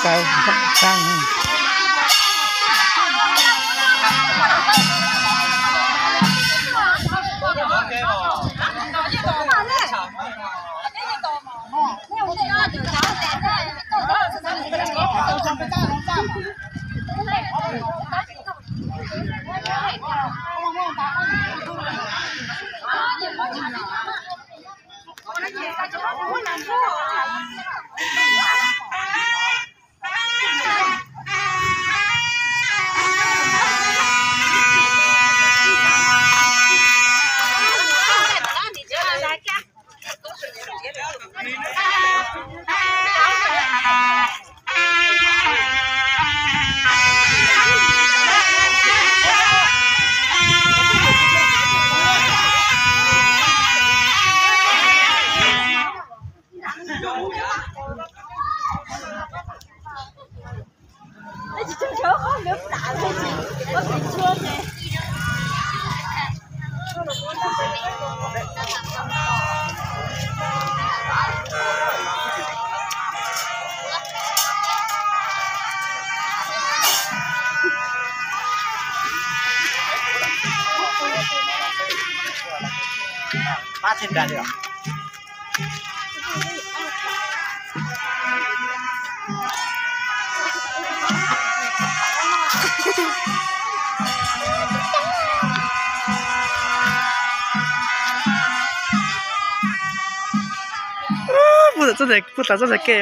Kaw, kaw. Pab thiaj nra li os. Puag ta txoj ntawd, puag ta txoj ntawd ke.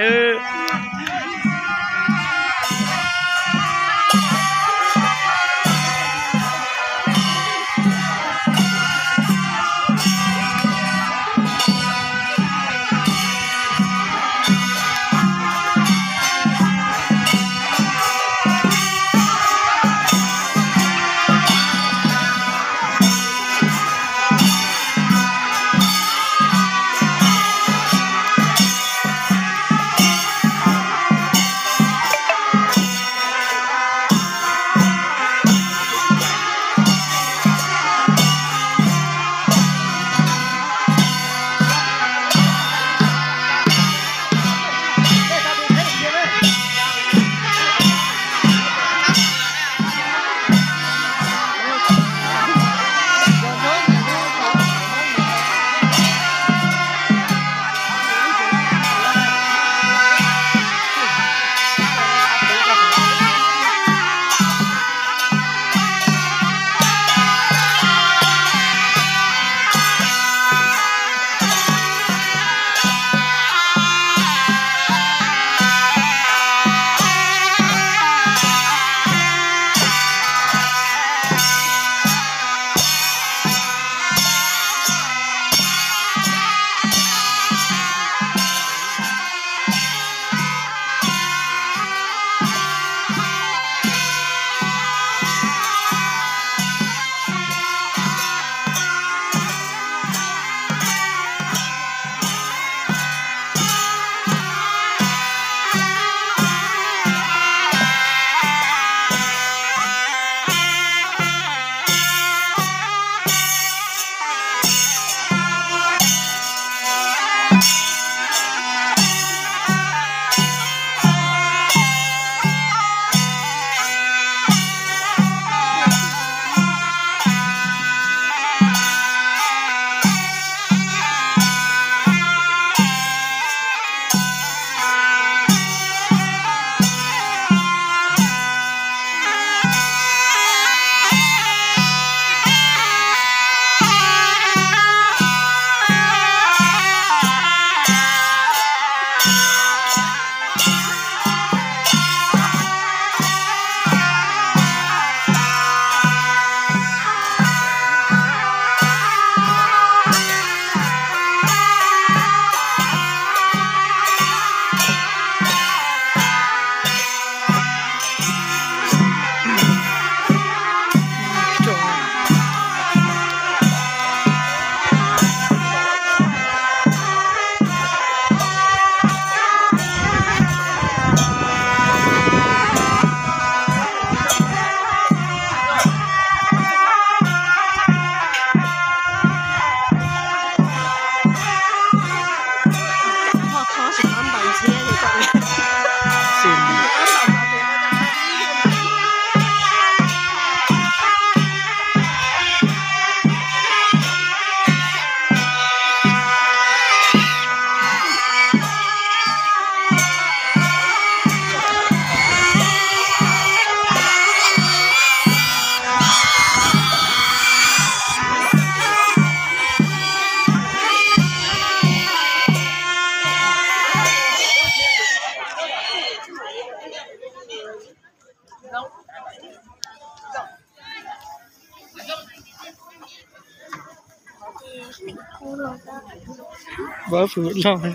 Vov fwm loj.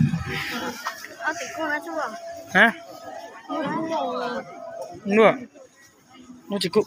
Ha? Nuj, nuj tsis kub.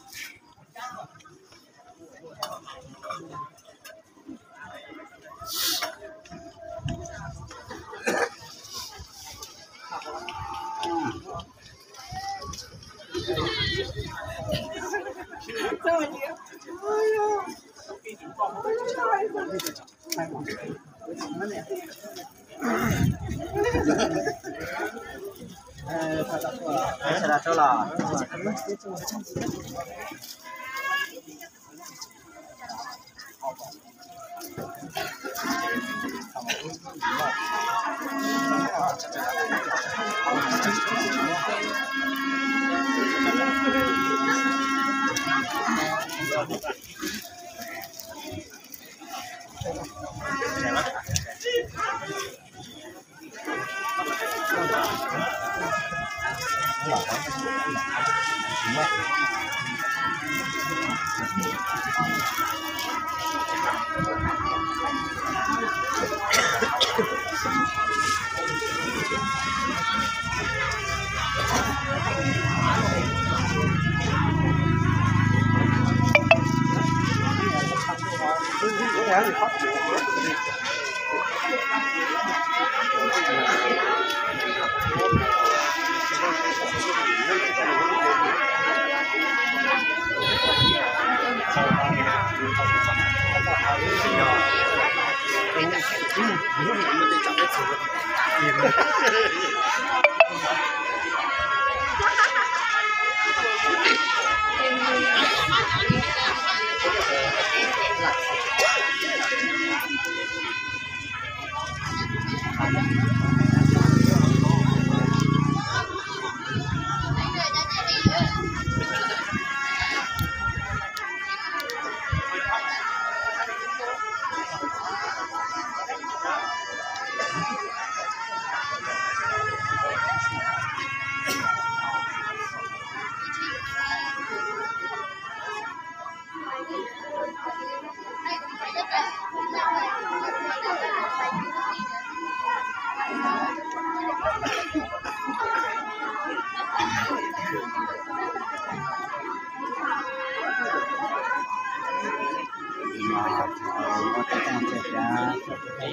Muaj tej toj ntses thiab,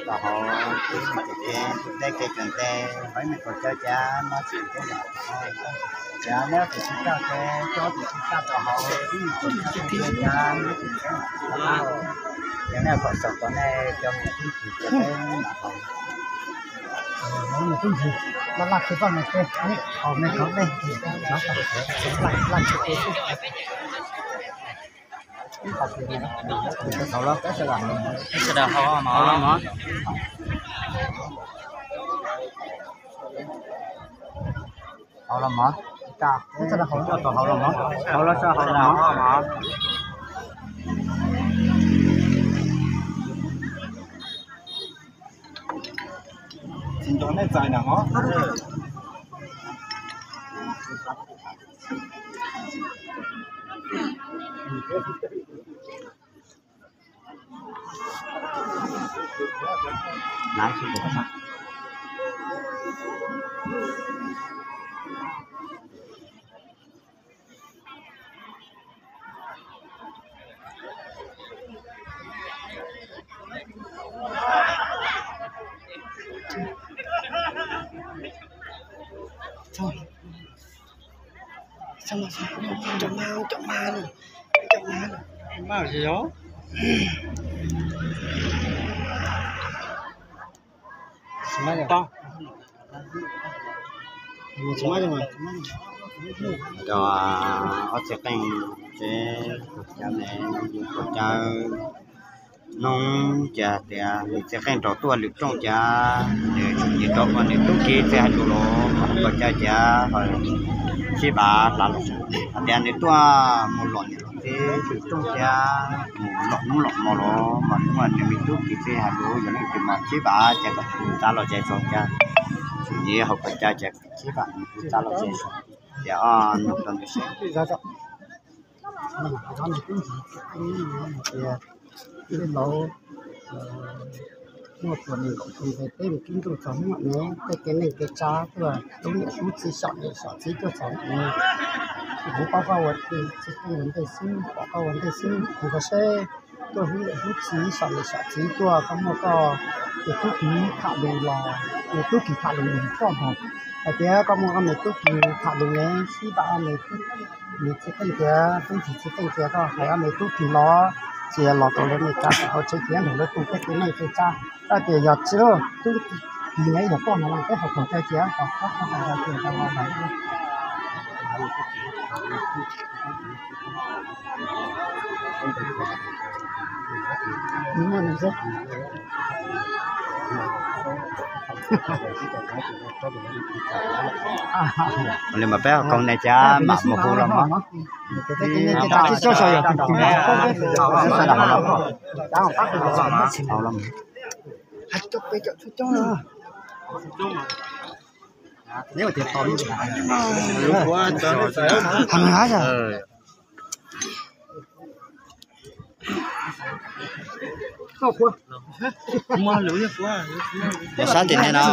toj hauv teb, teb kev tseem ntej, peb me kom cawv thiab, muab tsis teb. Yog nej tus tsis tau ces coj tus tsis tau rau hauv, ib me kom cawv thiab, yog nej kom xaus tom nej cov me tub ntxhais cov teb nram hauv. Laj laj tsis tau no ces, hauv me kov dej, laj tsis tau. Sawv daws haus mov. Haus los mov, coj tau haus los mov, haus los sawv haus los mov. Tsis nco nej txais na hov. Cov ma, cov ma, cov ma. Cov ob txiv qeej tsev, cov me, cov cawv, hnub cas tias nws txiv qeej rov tuaj lwm rooj cas, nws tsis nyiam rov ua nws tub ki txiv hais lus los kom cawv cas, sib pab hla los hais tias nws tuaj mus lom niam lom txiv lwm rooj cas, mus lom hnub lom hmo los mas nws ua nws me tub ki txiv hais lus, yog leej twg mas sib pab ces kom txav los ces txog cas, tsis nyiam hauv kom cas ces kom sib pab txav los ces tias o no rau nws seb. Laus Muaj puas nees nkaum tus nqe peb mus kib ntuj txog hnub no, tej kev neej kev tsav tuaj, hlub niam hlub txiv, xyom niam xyom txiv tuaj txog hnub no. Kuv paub koj ua txiv tsis tuaj ua ntej xwb, pom koj ua ntej xwb, kuv koj seb tuaj hlub niam hlub txiv, xyom niam xyom txiv tuaj, koj muaj koj tus tub ki tham lus los, tus tub ki tham lus lus koj ntag. Hais tias koj muaj koj me tub ki tham lus ne, sib vam me tub, me txiv qeej tias, tub txiv txiv qeej tias koj hais ob me tub ki los, ces los tau lawv me kav hauv tsev kiag ntawm lawv tus peb tus neej tus tsa. Koj tias yog tsis tub ki ne yog koj no peb hauv paus cai tias kom koj hais tias tau los hais. Li mas peb hauv paus ne cas mam mus hu los mog. Yog sab tim ne no.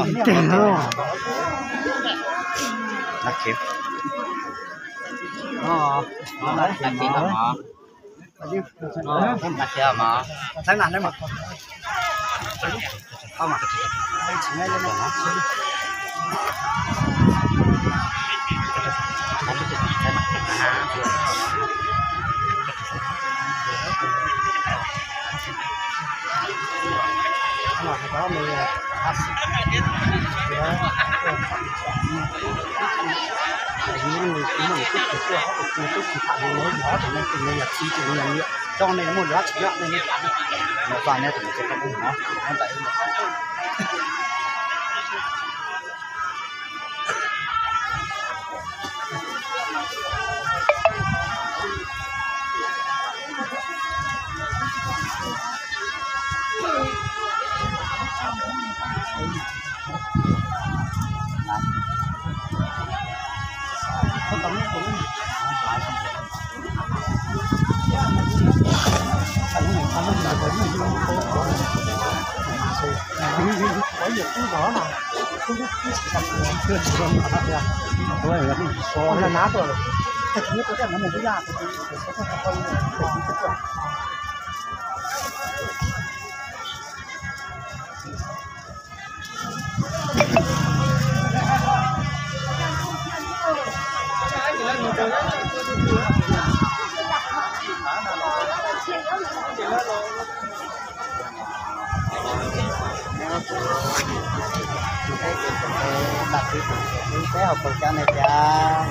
Peb hauv paus cai ne cas,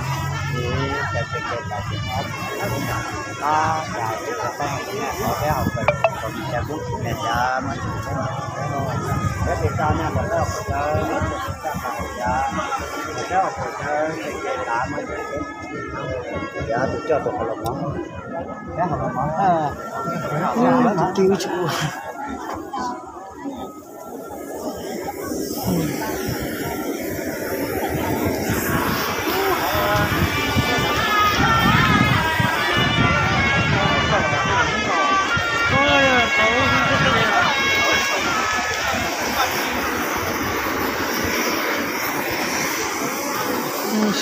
ces cov tsev ke tas ces no cas peb hauv paus cai kuj ne cas, peb tis tau nyob rau peb hauv paus cai, peb hauv paus cai tsev ke tas no, tus coj tus hauv los mov, peb hauv los mov.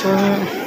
Saib